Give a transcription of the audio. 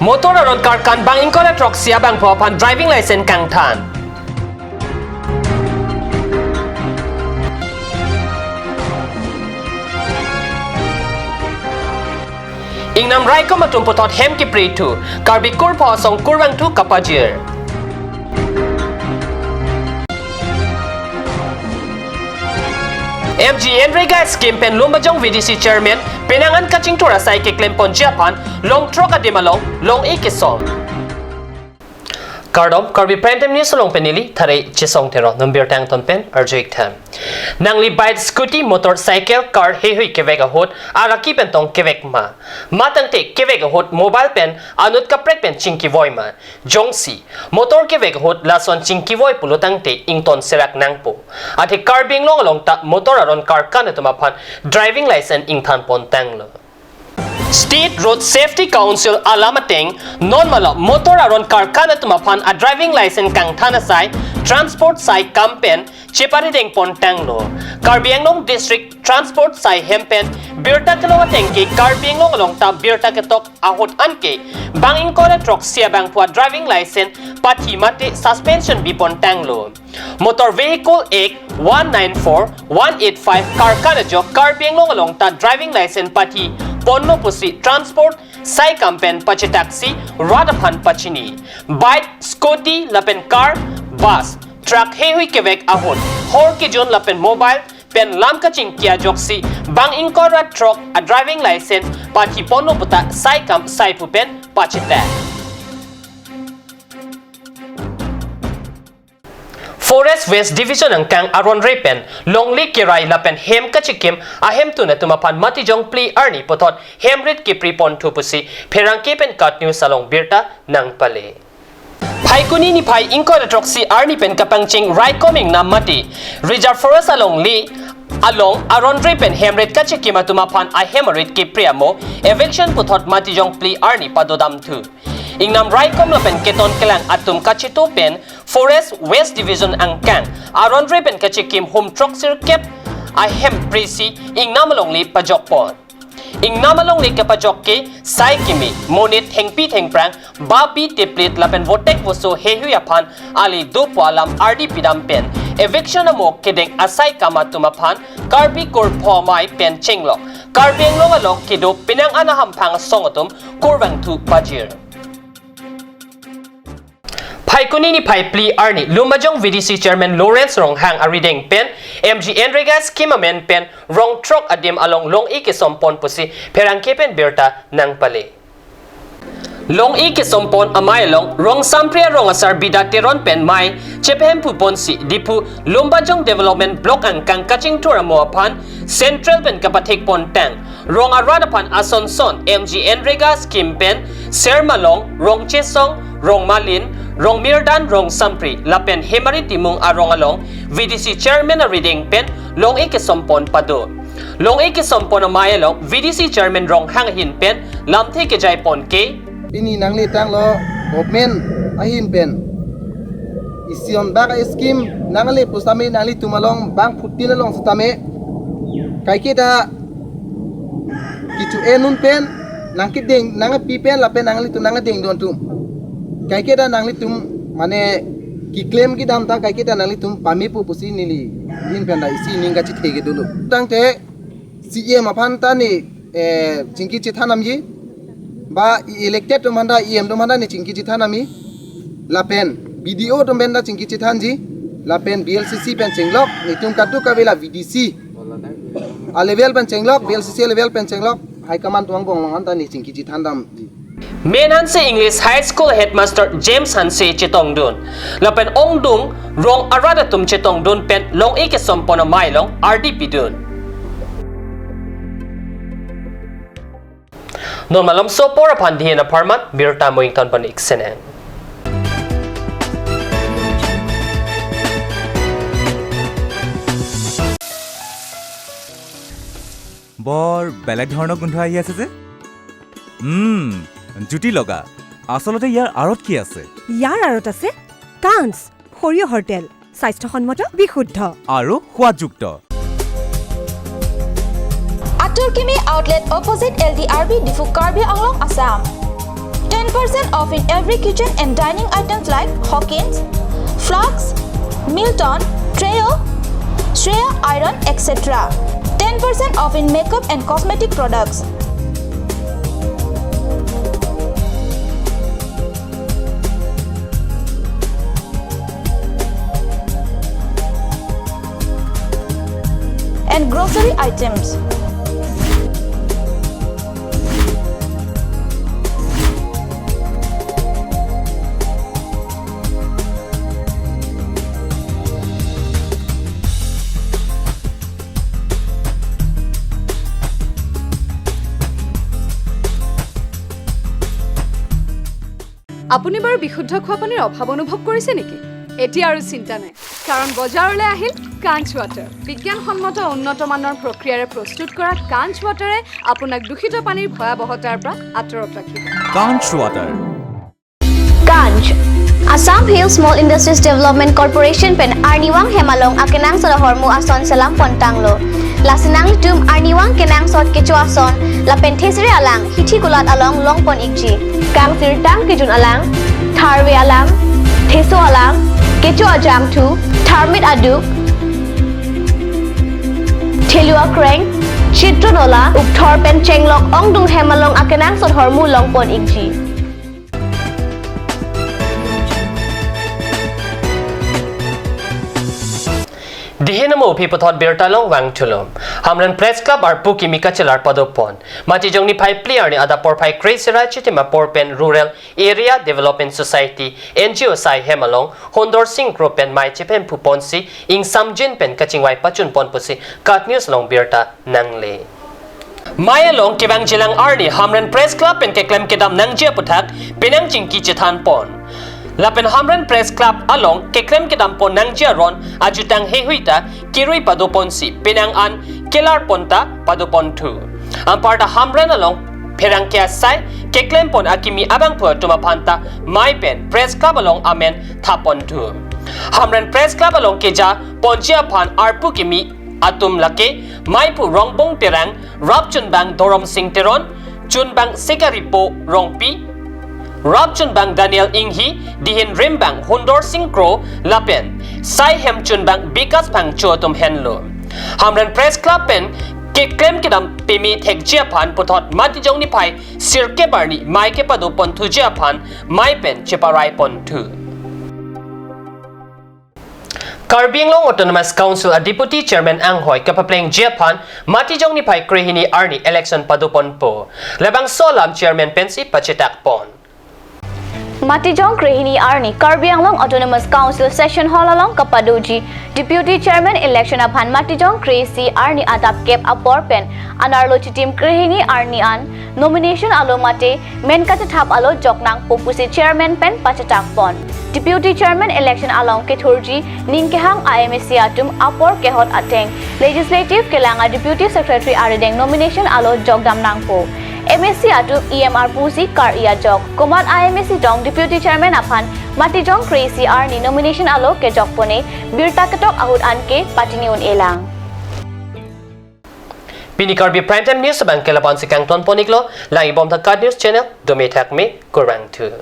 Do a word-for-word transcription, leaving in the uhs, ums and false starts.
Motor aron car kan bang ingkoi ra throksi abangphu aphan driving license kangthan. Ingnam raikom atum puthot hem kepre thu, Karbi kurpho asong kurvangthu kapajir. MGNREGA scheme pen Lumbajong VDC chairman penang an kachingthur asai keklem ponji aphan long throk adim along long-i kesom. Kardom, Karbi Prime Time News along pen neli Thare Chesong Teron, non birta angton pen arju-ik tha. Nangli bike, scooty, motorcycle, car heihui kevek ahut araki pen tong kevek ma? Ma tangte kevek ahut mobile pen anut kaprek pen chingkivoi ma? Jongsi motor kevek ahut lason chingkivoi pulo tangte ington serak nangpo. Athe Karbi Anglong along ta motor aron car kan atum aphan driving license ingthan pon tanglo. State Road Safety Council alam ateng non malom motor aron car kan atum aphan a driving license kangthan asai transport sai kam pen cheparideng pon tanglo. Karbi Anglong District Transport sai hem pen birta kelong ateng ke Karbi Anglong along ta birta ketok ahut anke bang ingkoi ra throksi abangphu a driving license pathi mate suspension bi pon tanglo. Motor Vehicle Act one nine four, one eight five car kan ajok Karbi Anglong along ta driving license pathi ponlo pusi transport sai kam pen pachetaksi rat aphan pachini. Bike, scooty lapen car, bus, truck heihui kevek ahut hor kejun lapen mobile pen lam kachingki ajoksi bang ingkoi ra throk a driving license pathi ponlo puta sai kam saiphu pen pachetak. Forest West Division angkang aron re pen longle kerai lapen hem kachikim ahemtun atum aphan Matijong phli arni puthot hem rit kepri ponthu pusi pherangke pen KAT News along birta nangpale. Phaikuni niphai ingkoi ra throksi arni pen kapangcheng raikom ingnam mate Reserve Forest alongle along aron re pen hem rit kachikim atum aphan ahem arit kepri amo eviction puthot Matijong phli arni padodamthu. Ingnam raikom lapen keton kelang atum kachito pen Forest West Division angkang aron re pen kachikim hum throksirkep ahem prisi ingnam alongle pajok pon. Ingnam alongle kepajok ke sai kimi, monit, thengpi thengphrang, babi, tiplit lapen votek voso heihui aphan ale dopo alam ardi pidam pen eviction amo kedeng asai kam atum aphan Karbi kurpho amei pen chenglok Karbi Anglong along kedo penang an ahamphang asong atum kurvangthu pajir. Phaikuni niphai phli arni Lumbajong VDC Chairman Lawrence Ronghang arideng pen MGNREGA scheme amen pen rong throk adim along long-i kesom pon pusi pherangke pen birta nangpale. Long-i kesom pon amei along Rongsampri arong asar Bida Teron pen mei chepahemphu ponsi Diphu Lumbajong Development Block angkang kachingthur amo aphan Central pen kapathik pon tang. Rong arat aphan asonson MGNREGA scheme pen Sermalong, Rongchesong, Rongmalin, Rongmirdan, Rongsampri lapen Hemari Timung arong along VDC Chairman arideng pen long-i kesom pon pado. Long-i kesom pon amei along VDC Chairman Ronghang ahin pen lamthe kejai pon ke, pini nangli tanglo government ahin pen isi on bak a scheme nangli pusitame nanglitum along bang phutin along sitame kaiketa kecho-e nun pen nangkedeng nangpi pen lapen nanglitum nangdeng don atum kaiketa nanglitum mane keklem kedam ta kaiketa nanglitum pamepo pusi neli ahin pen ta isi ning kachethe kedo lo. Tangte CEM aphan ta ne, eh, chingki chethan damji. Ba elected atum aphan ta, EM atum aphan ta ne chingki chethan damji. Lapen BDO atum pen ta chingki chethanji. Lapen BLCC pen chenglok, netum kadokave la VDC a level pen chenglok, BLCC a level pen chenglok, High Command atum angbong along an ta ne chingki chethan damji. Main Hanse English High School Headmaster James Hanse chetongdun. Lapen ongdung rong arat atum chetongdun pen long-i kesom pon amei along ardi pidun. Non malomso apor aphan dihen apharman birta mo ington pon-ik senang. বৰ বেলেগ ধৰণৰ গোন্ধ আহি আছে যে। উম, জুতি লগা। আচলতে ইয়াৰ আঁৰত কি আছে? ইয়াৰ আঁৰত আছে কাঞ্চ, সৰিয়হৰ তেল, স্বাস্থ্যসন্মত, বিশুদ্ধ। আৰু সোৱাদযুক্ত। Atur Kimi Outlet, opposite LDRB, Diphu, Karbi Anglong, Assam. Ten percent off in every kitchen and dining items like Hawkins, flasks, Milton, Trio, Shreya iron, et cetera. Ten percent off in makeup and cosmetic products. And grocery items. আপুনি বাৰু বিশুদ্ধ খোৱা পানীৰ অভাৱ অনুভৱ কৰিছে নেকি? এতিয়া আৰু চিন্তা নাই, কাৰণ বজাৰলৈ আহিল কাঞ্চ ৱাটাৰ। বিজ্ঞানসন্মত উন্নত মানৰ প্ৰক্ৰিয়াৰে প্ৰস্তুত কৰা কাঞ্চ ৱাটাৰে আপোনাক দূষিত পানীৰ ভয়াৱহতাৰ পৰা আঁতৰত ৰাখিব। Kanch Water. Kanch, Assam Hill Small Industries Development Corporation pen arnivang hem along akenangsot ahormu ason selam pontanglo. Lasi nanglitum arnivang kenangsot kecho ason lapen thesere alang hithi kulat along longpon ikji. Kangsirtang kejun alang, tharve alang, theso alang, kecho ajangthu, tharmit aduk, thelu akreng, chitron ola, ukthor pen chenglok ongdung hem along akenangsot ahormu longpon ikji. Dihin amo aphi puthot birta along vangthulo. Hamren Press Club arpu kimi kachelar padopon. Matijong niphai phli arni adap porphai kre-isi ra chitim apor pen Rural Area Development Society, N G O sai hem along Hundor Sing Kro pen mei chepemphu ponsi ingsamjin pen kachingvai pachun pon pusi KAT News along birta nangle. Mei along kevangjilang arni Hamren Press Club pen keklem kedam nangji aputhak penang chingki chethan pon. Lapen Hamren Press Club along keklem kedam pon nangji aron ajutang heihui ta kerui padoponsi penang an kelar pon ta padoponthu. Anparta Hamren along pherangke asai keklem pon akimi abangphu atum aphan ta mei pen Press Club along amen thaponthu. Hamren Press Club along keja ponji aphan arpu kimi atum lake meiphu Rongbong Terang, rap chunbang Dorom Sing Teron, chunbang Sekaripo Rongpi, rap chunbang Daniel Inghi, dihin rimbang Hundor Sing Kro lapen sai hem chunbang Bikas Phangcho atum henlo. Hamren Press Club pen keklem kedam peme thekji aphan puthot Matijong niphai sirkep arni mei kepadoponthuji aphan mei pen cheparai ponthu. Karbi Anglong Autonomous Council a Deputy Chairman anghoi kapaplengji aphan Matijong niphai krehini arni election padoponpo. Labangso alam Chairman pensi pachetakpon. Matijong krehini arni Karbi Anglong Autonomous Council Session Hall along kapadoji Deputy Chairman election aphan Matijong kre-isi arni adap kep apor pen anerlo chitim krehini arni an nomination alo mate men kachethap alo jok nangpo pusi Chairman pen pachetakpon. Deputy Chairman election along kethurji ning kehang a-M A C atum apor kehot ateng Legislative kelang a-Deputy Secretary arideng nomination alo jokdam nangpo. M A C atum E M arpu si kar-i ajok. Komat a-M A C tong Deputy Chairman aphan Matijong kre-isi arni nomination alo kejokpone birta ketok ahut anke patini un-elang. Pini Karbi Prime Time News abangke la-an si kangtonpon iklo, lang-ibom tha KAT News Channel, dome thakme, kurvangthu.